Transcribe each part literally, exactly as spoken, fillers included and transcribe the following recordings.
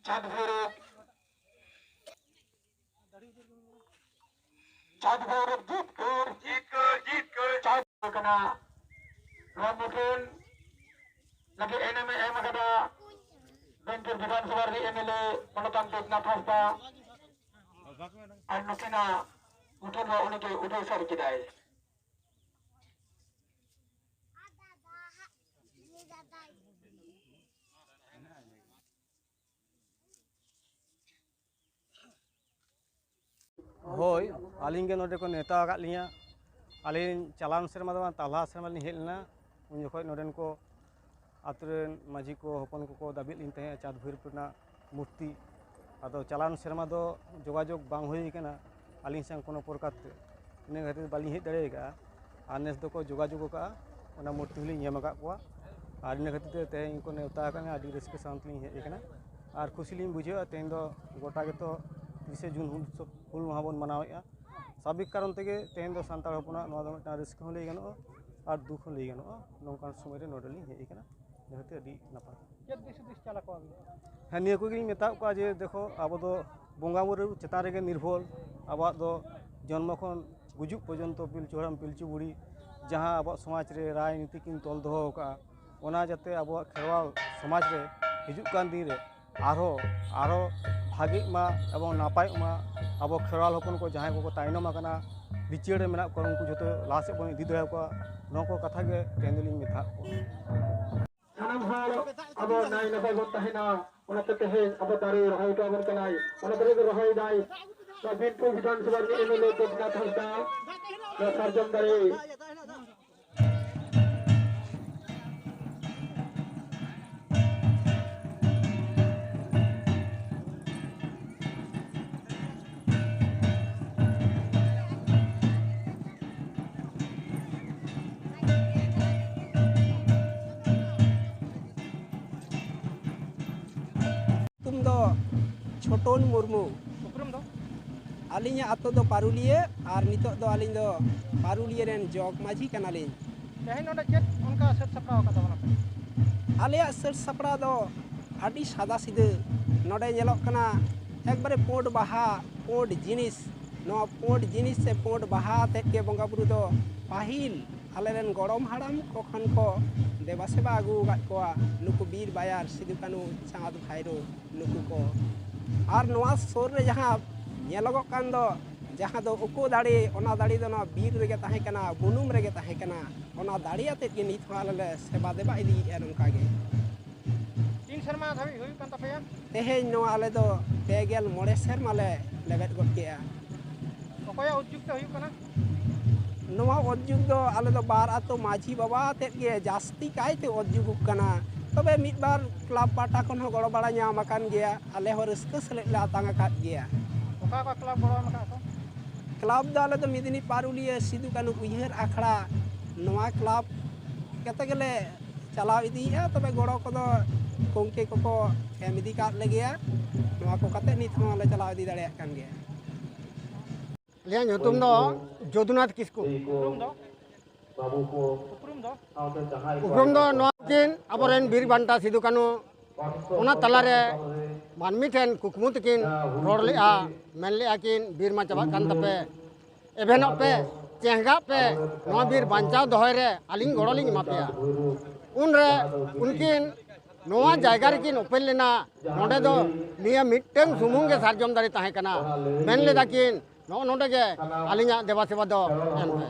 ᱪᱟᱸᱫᱽ ᱵᱷᱳᱭᱨᱳᱵ, ᱪᱟᱸᱫᱽ ᱵᱷᱳᱭᱨᱳᱵ ᱡᱤᱛᱠᱟᱹᱨ, ᱡᱤᱛᱠᱟᱹᱨ, ᱡᱤᱛᱠᱟᱹᱨ᱾ ᱪᱟᱸᱫᱽ ᱠᱟᱱᱟ᱾ ᱱᱚᱣᱟ ᱢᱩᱴᱷᱟᱹᱱ ᱞᱟᱹᱜᱤᱫ ᱮᱱᱮᱢ ᱮ ᱮᱢ ᱟᱠᱟᱫᱟ ᱵᱤᱱᱯᱩᱨ ᱵᱤᱫᱷᱟᱱ ᱥᱚᱵᱷᱟ ᱨᱤᱱᱤᱡ ᱮᱢ ᱮᱞ ᱮ ᱢᱟᱱᱚᱛᱟᱱ ᱫᱮᱵᱽᱱᱟᱛᱷ ᱦᱟᱸᱥᱫᱟ ᱟᱨ ᱱᱩᱠᱤᱱᱟᱜ ᱢᱩᱴᱷᱟᱹᱱ ᱦᱚᱸ ᱩᱱᱤᱜᱮ ᱩᱰᱟᱹᱣ ᱥᱟᱹᱨᱤ ᱠᱮᱫᱟᱭ᱾ ᱦᱳᱭ, ᱟᱹᱞᱤᱧ ᱜᱮ ᱱᱚᱰᱮ ᱠᱚ ᱱᱮᱣᱛᱟ ᱟᱠᱟᱫ ᱞᱤᱧᱟ᱾ ᱟᱹᱞᱤᱧ ᱪᱟᱞᱟᱣᱮᱱ ᱥᱮᱨᱢᱟ ᱫᱚ ᱵᱟᱝ, ᱛᱟᱞᱟ ᱥᱮᱨᱢᱟ ᱞᱤᱧ ᱦᱮᱡ ᱞᱮᱱᱟ᱾ ᱩᱱ ᱡᱚᱠᱷᱚᱱ ᱱᱚᱰᱮᱱ ᱠᱚ ᱟᱛᱳ ᱨᱮᱱ ᱢᱟᱹᱡᱷᱤ ᱠᱚ, ᱦᱚᱯᱚᱱ ᱠᱚᱠᱚ ᱫᱟᱵᱤᱭᱮᱫ ᱞᱤᱧ ᱛᱟᱦᱮᱸᱫ ᱪᱟᱸᱫᱽ ᱵᱷᱳᱭᱨᱳᱵ ᱨᱮᱱᱟᱜ ᱢᱩᱨᱛᱤ᱾ ᱟᱫᱚ ᱪᱟᱞᱟᱣᱮᱱ ᱥᱮᱨᱢᱟ ᱫᱚ ᱡᱳᱜᱟᱡᱳᱜᱽ ᱵᱟᱝ ᱦᱩᱭ ᱠᱟᱱᱟ ᱟᱹᱞᱤᱧ ᱥᱟᱶ ᱠᱳᱱᱳ ᱯᱨᱚᱠᱟᱨ ᱛᱮ, ᱤᱱᱟᱹ ᱠᱷᱟᱹᱛᱤᱨ ᱵᱟᱹᱞᱤᱧ ᱦᱮᱡ ᱫᱟᱲᱮ ᱟᱠᱟᱫᱼᱟ᱾ ᱟᱨ ᱱᱮᱥ ᱫᱚᱠᱚ ᱡᱳᱜᱟᱡᱳᱜᱽ ᱟᱠᱟᱫᱼᱟ, ᱚᱱᱟ ᱢᱩᱨᱛᱤ ᱦᱚᱸᱞᱤᱧ ᱮᱢ ᱟᱠᱟᱫ ᱠᱚᱣᱟ᱾ ᱟᱨ ᱤᱱᱟᱹ ᱠᱷᱟᱹᱛᱤᱨ ᱛᱮ ᱛᱮᱦᱮᱧ ᱠᱚ ᱱᱮᱣᱛᱟ ᱟᱠᱟᱫ ᱞᱤᱧᱟ, ᱟᱹᱰᱤ ᱨᱟᱹᱥᱠᱟᱹ ᱥᱟᱶ ᱛᱮᱞᱤᱧ ᱦᱮᱡ ᱟᱠᱟᱱᱟ᱾ ᱟᱨ ᱠᱷᱩᱥᱤ ᱞᱤᱧ ᱵᱩᱡᱷᱟᱹᱣᱮᱫᱼᱟ, ᱛᱮᱦᱮᱧ ᱫᱚ ᱜᱚᱴᱟ ᱜᱮᱛᱚ ᱛᱤᱨᱤᱥᱮ ᱡᱩᱱ ᱦᱩᱞ ᱩᱛᱥᱚᱵᱽ, ᱦᱩᱞ ᱢᱟᱦᱟ ᱵᱚᱱ ᱢᱟᱱᱟᱣᱮᱫᱼᱟ᱾ ᱥᱟᱵᱷᱤᱠ ᱠᱟᱨᱚᱱ ᱛᱮᱜᱮ ᱛᱮᱦᱮᱧ ᱫᱚ ᱥᱟᱱᱛᱟᱲ ᱦᱚᱯᱚᱱᱟᱜ ᱱᱚᱣᱟ ᱫᱚ ᱢᱤᱫᱴᱟᱝ ᱨᱟᱹᱥᱠᱟᱹ ᱦᱚᱸ ᱞᱟᱹᱭ ᱜᱟᱱᱚᱜᱼᱟ ᱟᱨ ᱫᱩᱠ ᱦᱚᱸ ᱞᱟᱹᱭ ᱜᱟᱱᱚᱜᱼᱟ᱾ ᱱᱚᱝᱠᱟᱱ ᱥᱚᱢᱚᱭ ᱨᱮ ᱱᱚᱰᱮ ᱞᱤᱧ ᱦᱮᱡ ᱟᱠᱟᱱᱟ, ᱡᱟᱦᱟᱸᱛᱮ ᱟᱹᱰᱤ ᱱᱟᱯᱟᱭ᱾ ᱪᱮᱫ ᱫᱤᱥ ᱦᱩᱫᱤᱥ ᱪᱟᱞ ᱟᱠᱚᱣᱟ ᱵᱤᱱ? ᱦᱮᱸ, ᱱᱤᱭᱟᱹ ᱠᱚᱜᱮᱧ ᱢᱮᱛᱟᱫ ᱠᱚᱣᱟ ᱡᱮ, ᱫᱮᱠᱷᱚ, ᱟᱵᱚ ᱫᱚ ᱵᱚᱸᱜᱟ ᱵᱩᱨᱩ ᱪᱮᱛᱟᱱ ᱨᱮᱜᱮ ᱱᱤᱨᱵᱷᱚᱨ᱾ ᱟᱵᱚᱣᱟᱜ ᱫᱚ ᱡᱚᱱᱢᱚ ᱠᱷᱚᱱ ᱜᱩᱡᱩᱜ ᱯᱚᱨᱡᱚᱱᱛᱚ ᱯᱤᱞᱪᱩ ᱦᱟᱲᱟᱢ ᱯᱤᱞᱪᱩ ᱵᱩᱲᱦᱤ ᱡᱟᱦᱟᱸ ᱟᱵᱚᱣᱟᱜ ᱥᱚᱢᱟᱡᱽ ᱨᱮ ᱨᱟᱭ ᱱᱤᱛᱤ ᱠᱤᱱ ᱛᱚᱞ ᱫᱚᱦᱚ ᱟᱠᱟᱫᱼᱟ, ᱚᱱᱟ ᱡᱟᱛᱮ ᱟᱵᱚᱣᱟᱜ ᱠᱷᱮᱨᱣᱟᱞ ᱥᱚᱢᱟᱡᱽ ᱨᱮ ᱦᱤᱡᱩᱜ ᱠᱟᱱ ᱫᱤᱱ ᱨᱮ ᱟᱨᱦᱚᱸ, ᱟᱨᱦᱚᱸ ᱵᱷᱟᱜᱮᱜ ᱢᱟ ᱮᱵᱚᱝ ᱱᱟᱯᱟᱭᱚᱜ ᱢᱟ᱾ ᱟᱵᱚ ᱠᱷᱮᱨᱣᱟᱞ ᱦᱚᱯᱚᱱ ᱠᱚ ᱡᱟᱦᱟᱸᱭ ᱠᱚᱠᱚ ᱛᱟᱭᱱᱚᱢ ᱟᱠᱟᱱᱟ, ᱵᱤᱪᱟᱹᱨ ᱨᱮ ᱢᱮᱱᱟᱜ ᱠᱚᱣᱟ, ᱩᱱᱠᱩ ᱡᱷᱚᱛᱚ ᱞᱟᱦᱟ ᱥᱮᱫ ᱵᱚᱱ ᱤᱫᱤ ᱫᱟᱲᱮᱭᱟᱠᱚᱣᱟ᱾ ᱱᱚᱣᱟ ᱠᱚ ᱠᱟᱛᱷᱟ ᱜᱮ ᱛᱮᱦᱮᱧ ᱫᱚᱞᱤᱧ ᱢᱮᱛᱟᱫ ᱠᱚᱣᱟ᱾ ᱥᱟᱱᱟᱢ ᱦᱚᱲ ᱟᱵᱚ ᱱᱟᱭ ᱱᱟᱯᱟᱭ ᱵᱚᱱ ᱛᱟᱦᱮᱱᱟ, ᱚᱱᱟᱛᱮ ᱛᱮᱦᱮᱧ ᱟᱵᱚ ᱫᱟᱨᱮ ᱨᱚᱦᱚᱭ ᱦᱚᱴᱚ ᱟᱵᱚᱱ ᱠᱟᱱᱟᱭ᱾ ᱚᱱᱟ ᱫᱟᱨᱮ ᱫᱚ ᱨᱚᱦᱚᱭ ᱫᱟᱭ ᱵᱤᱱᱯᱩᱨ ᱵᱤᱫᱷᱟᱱ ᱥᱚᱵᱷᱟ ᱨᱤᱱᱤᱡ ᱮᱢ ᱮᱞ ᱮ ᱫᱮᱵᱽᱱᱟᱛᱷ ᱦᱟᱸᱥᱫᱟ, ᱱᱚᱣᱟ ᱥᱟᱨᱡᱚᱢ ᱫᱟᱨᱮ᱾ ᱧᱩᱛᱩᱢ ᱫᱚ ᱪᱷᱳᱴᱚᱱ ᱢᱩᱨᱢᱩ᱾ ᱩᱯᱨᱩᱢ ᱫᱚ? ᱟᱹᱞᱤᱧᱟᱜ ᱟᱛᱳ ᱫᱚ ᱯᱟᱨᱩᱞᱤᱭᱟᱹ ᱟᱨ ᱱᱤᱛᱚᱜ ᱫᱚ ᱟᱹᱞᱤᱧ ᱫᱚ ᱯᱟᱨᱩᱞᱤᱭᱟᱹ ᱨᱮᱱ ᱡᱚᱜᱽ ᱢᱟᱹᱡᱷᱤ ᱠᱟᱱᱟᱞᱤᱧ᱾ ᱛᱮᱦᱮᱧ ᱱᱚᱰᱮ ᱪᱮᱫ ᱚᱱᱠᱟ ᱥᱟᱹᱛ ᱥᱟᱯᱲᱟᱣ ᱟᱠᱟᱫ ᱛᱟᱵᱚᱱᱟ ᱯᱮ? ᱟᱞᱮᱭᱟᱜ ᱥᱟᱹᱛ ᱥᱟᱯᱲᱟᱣ ᱫᱚ ᱟᱹᱰᱤ ᱥᱟᱫᱟ ᱥᱤᱫᱟᱹ, ᱱᱚᱰᱮ ᱧᱮᱞᱚᱜ ᱠᱟᱱᱟ ᱮᱠᱵᱟᱨᱮ ᱯᱩᱸᱰ ᱵᱟᱦᱟ, ᱯᱩᱸᱰ ᱡᱤᱱᱤᱥ᱾ ᱱᱚᱣᱟ ᱯᱩᱸᱰ ᱡᱤᱱᱤᱥ ᱥᱮ ᱯᱩᱸᱰ ᱵᱟᱦᱟ ᱟᱛᱮᱫ ᱜᱮ ᱵᱚᱸᱜᱟ ᱵᱩᱨᱩ ᱫᱚ ᱯᱟᱹᱦᱤᱞ ᱟᱞᱮ ᱨᱮᱱ ᱜᱚᱲᱚᱢ ᱦᱟᱲᱟᱢ ᱠᱚ ᱠᱷᱚᱱ ᱠᱚ ᱫᱮᱵᱟ ᱥᱮᱵᱟ ᱟᱹᱜᱩ ᱟᱠᱟᱫ ᱠᱚᱣᱟ, ᱱᱩᱠᱩ ᱵᱤᱨ ᱵᱟᱭᱟᱨ, ᱥᱤᱫᱩ ᱠᱟᱹᱱᱦᱩ, ᱪᱟᱸᱫᱽ ᱵᱷᱟᱭᱨᱳ, ᱱᱩᱠᱩ ᱠᱚ᱾ ᱟᱨ ᱱᱚᱣᱟ ᱥᱩᱨ ᱨᱮ ᱡᱟᱦᱟᱸ ᱧᱮᱞᱚᱜᱚᱜ ᱠᱟᱱ ᱫᱚ, ᱡᱟᱦᱟᱸ ᱫᱚ ᱩᱠᱩ ᱫᱟᱲᱮ, ᱚᱱᱟ ᱫᱟᱲᱮ ᱫᱚ ᱱᱚᱣᱟ ᱵᱤᱨ ᱨᱮᱜᱮ ᱛᱟᱦᱮᱸ ᱠᱟᱱᱟ, ᱵᱩᱱᱩᱢ ᱨᱮᱜᱮ ᱛᱟᱦᱮᱸ ᱠᱟᱱᱟ᱾ ᱚᱱᱟ ᱫᱟᱲᱮ ᱟᱛᱮᱫ ᱜᱮ ᱱᱤᱛ ᱦᱚᱸ ᱟᱞᱮ ᱞᱮ ᱥᱮᱵᱟ ᱫᱮᱵᱟ ᱤᱫᱤᱭᱮᱫᱼᱟ ᱱᱚᱝᱠᱟ ᱜᱮ᱾ ᱛᱤᱱ ᱥᱮᱨᱢᱟ ᱫᱷᱟᱹᱵᱤᱡ ᱦᱩᱭᱩᱜ ᱠᱟᱱ ᱛᱟᱯᱮᱭᱟ? ᱛᱮᱦᱮᱧ ᱱᱚᱣᱟ ᱟᱞᱮ ᱫᱚ ᱯᱮ ᱜᱮᱞ ᱢᱚᱬᱮ ᱥᱮᱨᱢᱟ ᱞᱮ ᱞᱮᱵᱮᱫ ᱜᱚᱫ ᱠᱮᱜᱼᱟ᱾ ᱚᱠᱚᱭᱟᱜ ᱩᱫᱽᱡᱳᱜᱽ ᱛᱮ ᱦᱩᱭᱩᱜ ᱠᱟᱱᱟ? ᱱᱚᱣᱟ ᱩᱫᱽᱡᱳᱜᱽ ᱫᱚ ᱟᱞᱮ ᱫᱚ ᱵᱟᱨ ᱟᱛᱳ ᱢᱟᱹᱡᱷᱤ ᱵᱟᱵᱟ ᱟᱛᱮᱫ ᱜᱮ ᱡᱟᱹᱥᱛᱤ ᱠᱟᱭᱛᱮ ᱩᱫᱽᱡᱳᱜᱚᱜ ᱠᱟᱱᱟ᱾ ᱛᱚᱵᱮ ᱢᱤᱫ ᱵᱟᱨ ᱠᱞᱟᱵᱽ ᱯᱟᱦᱴᱟ ᱠᱷᱚᱱ ᱦᱚᱸ ᱜᱚᱲᱚ ᱵᱟᱲᱟ ᱧᱟᱢ ᱟᱠᱟᱱ ᱜᱮᱭᱟ, ᱟᱞᱮ ᱦᱚᱸ ᱨᱟᱹᱥᱠᱟᱹ ᱥᱮᱞᱮᱫ ᱞᱮ ᱟᱛᱟᱝ ᱟᱠᱟᱫ ᱜᱮᱭᱟ᱾ ᱚᱠᱟ ᱚᱠᱟ ᱠᱞᱟᱵᱽ ᱜᱚᱲᱚ ᱮᱢ ᱟᱠᱟᱫ ᱠᱚ? ᱠᱞᱟᱵᱽ ᱫᱚ ᱟᱞᱮ ᱫᱚ ᱢᱮᱫᱽᱱᱤ ᱯᱟᱨᱩᱞᱤᱭᱟᱹ ᱥᱤᱫᱩ ᱠᱟᱹᱱᱦᱩ ᱩᱭᱦᱟᱹᱨ ᱟᱠᱷᱲᱟ, ᱱᱚᱣᱟ ᱠᱞᱟᱵᱽ ᱠᱟᱛᱮ ᱜᱮᱞᱮ ᱪᱟᱞᱟᱣ ᱤᱫᱤᱭᱮᱫᱼᱟ᱾ ᱛᱚᱵᱮ ᱜᱚᱲᱚ ᱠᱚᱫᱚ ᱜᱚᱢᱠᱮ ᱠᱚᱠᱚ ᱮᱢ ᱤᱫᱤ ᱠᱟᱫ ᱞᱮᱜᱮᱭᱟ᱾ ᱱᱚᱣᱟ ᱠᱚ ᱠᱟᱛᱮ ᱱᱤᱛ ᱦᱚᱸ ᱞᱮ ᱪᱟᱞᱟᱣ ᱤᱫᱤ ᱫᱟᱲᱮᱭᱟᱜ ᱠᱟᱱ ᱜᱮᱭᱟ᱾ ᱟᱹᱞᱤᱧᱟᱜ ᱧᱩᱛᱩᱢ ᱫᱚ ᱡᱚᱫᱩᱱᱟᱛᱷ ᱠᱤᱥᱠᱩ᱾ ᱩᱯᱨᱩᱢ ᱫᱚ? ᱩᱯᱨᱩᱢ ᱫᱚ? ᱩᱯᱨᱩᱢ ᱫᱚ ᱱᱚᱣᱟ ᱠᱤᱱ ᱟᱵᱚᱨᱮᱱ ᱵᱤᱨ ᱵᱟᱱᱴᱟ ᱥᱤᱫᱩ ᱠᱟᱹᱱᱦᱩ ᱚᱱᱟ ᱛᱟᱞᱟᱨᱮ ᱢᱟᱹᱱᱢᱤ ᱴᱷᱮᱱ ᱠᱩᱠᱢᱩ ᱛᱮᱠᱤᱱ ᱨᱚᱲ ᱞᱮᱜᱼᱟ, ᱢᱮᱱ ᱞᱮᱜᱼᱟ ᱠᱤᱱ, ᱵᱤᱨ ᱢᱟ ᱪᱟᱵᱟᱜ ᱠᱟᱱ ᱛᱟᱯᱮ, ᱮᱵᱷᱮᱱᱚᱜ ᱯᱮ, ᱪᱮᱸᱜᱷᱟᱜ ᱯᱮ, ᱱᱚᱣᱟ ᱵᱤᱨ ᱵᱟᱧᱪᱟᱣ ᱫᱚᱦᱚᱭ ᱨᱮ ᱟᱹᱞᱤᱧ ᱜᱚᱲᱚ ᱞᱤᱧ ᱮᱢᱟ ᱯᱮᱭᱟ᱾ ᱩᱱᱨᱮ ᱩᱱᱠᱤᱱ ᱱᱚᱣᱟ ᱡᱟᱭᱜᱟ ᱨᱮᱠᱤᱱ ᱩᱯᱮᱞ ᱞᱮᱱᱟ, ᱱᱚᱰᱮ ᱫᱚ ᱱᱤᱭᱟᱹ ᱢᱤᱫᱴᱟᱝ ᱥᱩᱢᱩᱝ ᱜᱮ ᱥᱟᱨᱡᱚᱢ ᱫᱟᱨᱮ ᱛᱟᱦᱮᱸ ᱠᱟᱱᱟ᱾ ᱢᱮᱱ ᱞᱮᱫᱟ ᱠᱤᱱ, ᱱᱚᱜᱼᱚ ᱱᱚᱰᱮ ᱜᱮ ᱟᱹᱞᱤᱧᱟᱜ ᱫᱮᱵᱟ ᱥᱮᱵᱟ ᱫᱚ ᱮᱢ ᱯᱮ᱾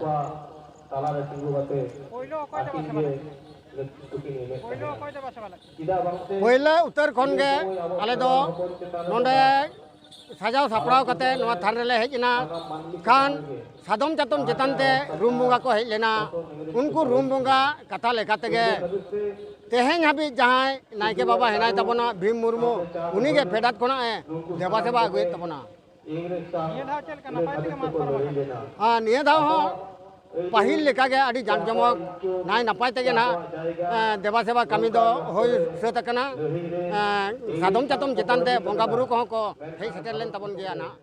ᱯᱳᱭᱞᱳ ᱚᱠᱚᱭ ᱫᱮᱵᱟ ᱥᱮᱵᱟ ᱞᱮᱫ ᱠᱤᱱᱟ? ᱯᱳᱭᱞᱳ ᱚᱠᱚᱭ ᱫᱮᱵᱟ ᱥᱮᱵᱟ ᱞᱮᱫ ᱠᱤᱱᱟ? ᱯᱳᱭᱞᱳ ᱩᱛᱟᱹᱨ ᱠᱷᱚᱱ ᱜᱮ ᱟᱞᱮ ᱫᱚ ᱱᱚᱰᱮ ᱥᱟᱡᱟᱣ ᱥᱟᱯᱲᱟᱣ ᱠᱟᱛᱮ ᱱᱚᱣᱟ ᱛᱷᱟᱱ ᱨᱮᱞᱮ ᱦᱮᱡ ᱮᱱᱟ᱾ ᱠᱷᱟᱱ ᱥᱟᱫᱚᱢ ᱪᱟᱛᱚᱢ ᱪᱮᱛᱟᱱ ᱛᱮ ᱨᱩᱢ ᱵᱚᱸᱜᱟ ᱠᱚ ᱦᱮᱡ ᱞᱮᱱᱟ᱾ ᱩᱱᱠᱩ ᱨᱩᱢ ᱵᱚᱸᱜᱟ ᱠᱟᱛᱷᱟ ᱞᱮᱠᱟ ᱛᱮᱜᱮ ᱛᱮᱦᱮᱧ ᱦᱟᱹᱵᱤᱡ ᱡᱟᱦᱟᱸᱭ ᱱᱟᱭᱠᱮ ᱵᱟᱵᱟ ᱦᱮᱱᱟᱭ ᱛᱟᱵᱚᱱᱟ ᱵᱷᱤᱢ ᱢᱩᱨᱢᱩ, ᱩᱱᱤᱜᱮ ᱯᱷᱮᱰᱟᱛ ᱠᱷᱚᱱᱟᱜ ᱮ ᱫᱮᱵᱟ ᱥᱮᱵᱟ ᱟᱹᱜᱩᱭᱮᱫ ᱛᱟᱵᱚᱱᱟ᱾ ᱱᱤᱭᱟᱹ ᱫᱷᱟᱣ ᱪᱮᱫ ᱞᱮᱠᱟ ᱱᱟᱯᱟᱭ ᱛᱮᱜᱮ ᱢᱟᱜ ᱯᱟᱨᱚᱢ ᱟᱠᱟᱱᱟ? ᱟᱨ ᱱᱤᱭᱟᱹ ᱫᱷᱟᱣ ᱦᱚᱸ ᱯᱟᱹᱦᱤᱞ ᱞᱮᱠᱟᱜᱮ ᱟᱹᱰᱤ ᱡᱟᱸᱠ ᱡᱚᱢᱚᱠ ᱱᱟᱭ ᱱᱟᱯᱟᱭ ᱛᱮᱜᱮ ᱱᱟᱦᱟᱜ, ᱮᱸ, ᱫᱮᱵᱟ ᱥᱮᱵᱟ ᱠᱟᱹᱢᱤ ᱫᱚ ᱦᱩᱭ ᱥᱟᱹᱛ ᱟᱠᱟᱱᱟ᱾ ᱮᱸ, ᱥᱟᱫᱚᱢ ᱪᱟᱛᱚᱢ ᱪᱮᱛᱟᱱ ᱛᱮ ᱵᱚᱸᱜᱟ ᱵᱩᱨᱩ ᱠᱚᱦᱚᱸ ᱠᱚ ᱦᱮᱡ ᱥᱮᱴᱮᱨ ᱞᱮᱱ ᱛᱟᱵᱚᱱ ᱜᱮᱭᱟ ᱱᱟᱦᱟᱜ᱾